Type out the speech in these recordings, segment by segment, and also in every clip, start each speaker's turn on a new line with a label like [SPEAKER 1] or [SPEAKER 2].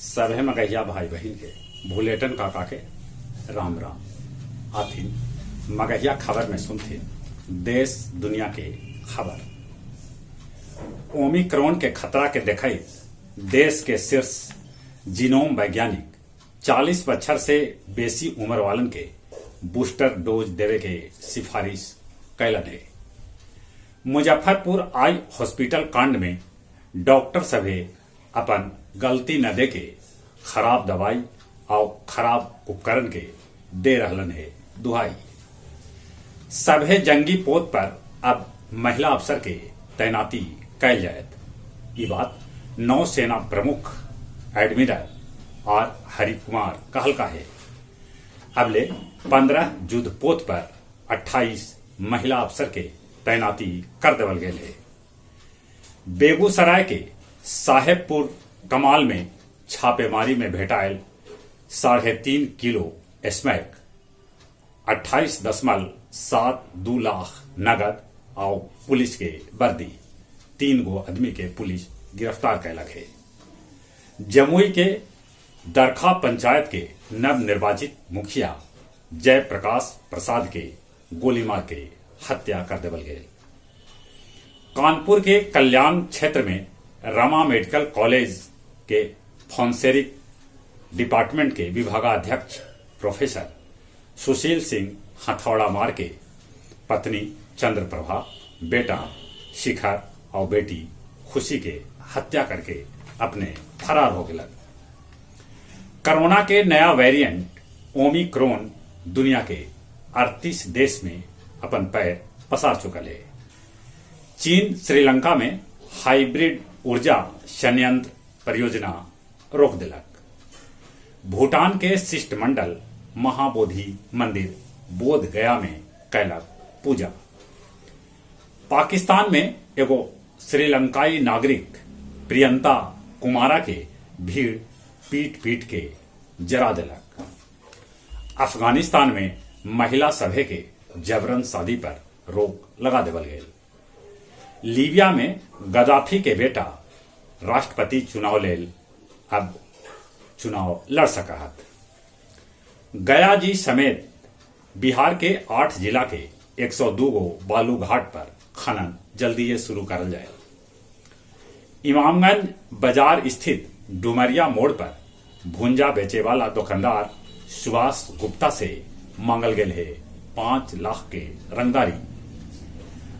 [SPEAKER 1] सभे मगहिया भाई बहिन के भुलेटन काका के राम राम। आथिन मगहिया खबर में सुनथिन देश दुनिया के खबर। ओमिक्रॉन के खतरा के देखइत देश के शीर्ष जीनोम वैज्ञानिक 40 बच्छर से बेसी उमर वालन के बूस्टर डोज देवे के सिफारिश कैलन हे। मुजफ्फरपुर आई हॉस्पिटल कांड में डॉक्टर सभे अपन गलती न देके खराब दवाई आउ खराब उपकरण के दे रहलन हे दुहाई। सभे जंगी पोत पर अब महिला अफसर के तैनाती कैल जायत। ई बात नौसेना प्रमुख एडमिरल आर हरिकुमार कहलका हे। अबले 15 युद्धपोत पर 28 महिला अफसर के तैनाती कर देवल गेल हे। बेगूसराय के साहेबपुर कमाल में छापेमारी में भेटायल 3.5 किलो स्मैक, 28.72 लाख नगद आउ पुलिस के वर्दी 3 गो आदमी के पुलिस गिरफ्तार कैलक हे। जमुई के दरखा पंचायत के नवनिर्वाचित मुखिया जय प्रकाश प्रसाद के गोली मार के हत्या कर देवल गेल। कानपुर के कल्याण क्षेत्र में रमा मेडिकल कॉलेज के फॉरेंसिक डिपार्टमेंट के विभागाध्यक्ष प्रोफेसर सुशील सिंह हथौड़ा मार के पत्नी चंद्रप्रभा, बेटा शिखर और बेटी खुशी के हत्या करके अपने फरार हो गए। कोरोना के नया वेरिएंट ओमिक्रॉन दुनिया के 38 देश में अपन पैर पसार चुकल है। चीन श्रीलंका में हाइब्रिड ऊर्जा संयंत्र परियोजना रोक दिलक। भूटान के शिष्टमंडल महाबोधि मंदिर बोध गया में कैलक पूजा। पाकिस्तान में एगो श्रीलंकाई नागरिक प्रियंता कुमारा के भीड़ पीट पीट के जरा दिलक। अफगानिस्तान में महिला सभे के जबरन शादी पर रोक लगा देवल गेल। लीबिया में गद्दाफी के बेटा राष्ट्रपति चुनाव लेल अब चुनाव लड़ सका हत। गया जी समेत बिहार के 8 जिला के 102 गो बालू घाट पर खनन जल्दी शुरू करल जाए। इमामगंज बाजार स्थित डुमरिया मोड़ पर भुंजा बेचे वाला दुकानदार सुभाष गुप्ता से मांगल गेल है 5 लाख के रंगदारी।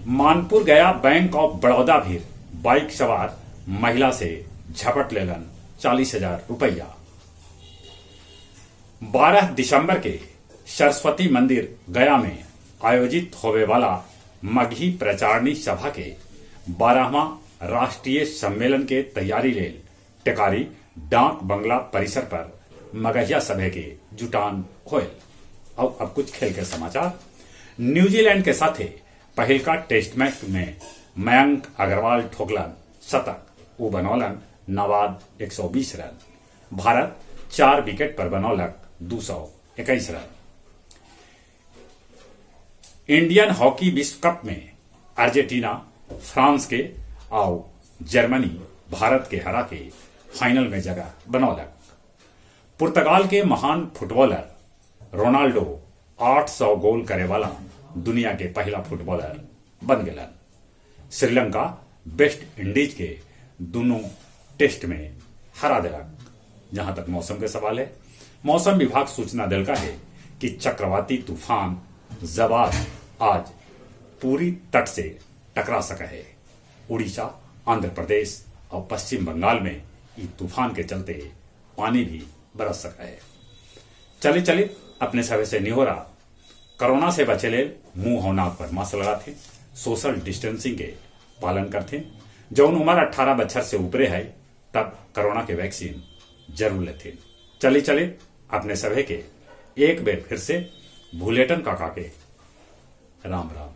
[SPEAKER 1] मानपुर गया बैंक ऑफ बड़ौदा भी बाइक सवार महिला से झपट लेलन 40,000 रुपया। 12 दिसंबर के सरस्वती मंदिर गया में आयोजित होवे वाला मगही प्रचारणी सभा के 12वां राष्ट्रीय सम्मेलन के तैयारी लेल टेकारी डाक बंगला परिसर पर मगहिया सभा के जुटान होयल। और अब कुछ खेल के समाचार। न्यूजीलैंड के साथे पहिलका टेस्ट मैच में मयंक अग्रवाल ठोकलन शतक, वो बनौलन नवाद 120 रन। भारत 4 विकेट पर बनौलक 221 रन। इंडियन हॉकी विश्व कप में अर्जेंटीना फ्रांस के और जर्मनी भारत के हरा के फाइनल में जगह बनौलक। पुर्तगाल के महान फुटबॉलर रोनाल्डो 800 गोल करे वाला दुनिया के पहला फुटबॉलर बन गलन। श्रीलंका वेस्ट इंडीज के दोनों टेस्ट में हरा दिलक। जहां तक मौसम के सवाल है, मौसम विभाग सूचना दिलका है कि चक्रवाती तूफान जवाद आज पूरी तट से टकरा सका है। उड़ीसा, आंध्र प्रदेश और पश्चिम बंगाल में इस तूफान के चलते पानी भी बरस सका है। चले चले अपने सभे से निहोरा, कोरोना से बचे ले मुंह और नाक पर मास्क लगाथे, सोशल डिस्टेंसिंग के पालन करथे। जौन उम्र 18 बछर से ऊपरे है तब कोरोना के वैक्सीन जरूर लेते। चले चले अपने सभे के एक बेर फिर से भूलेटन काका के राम राम।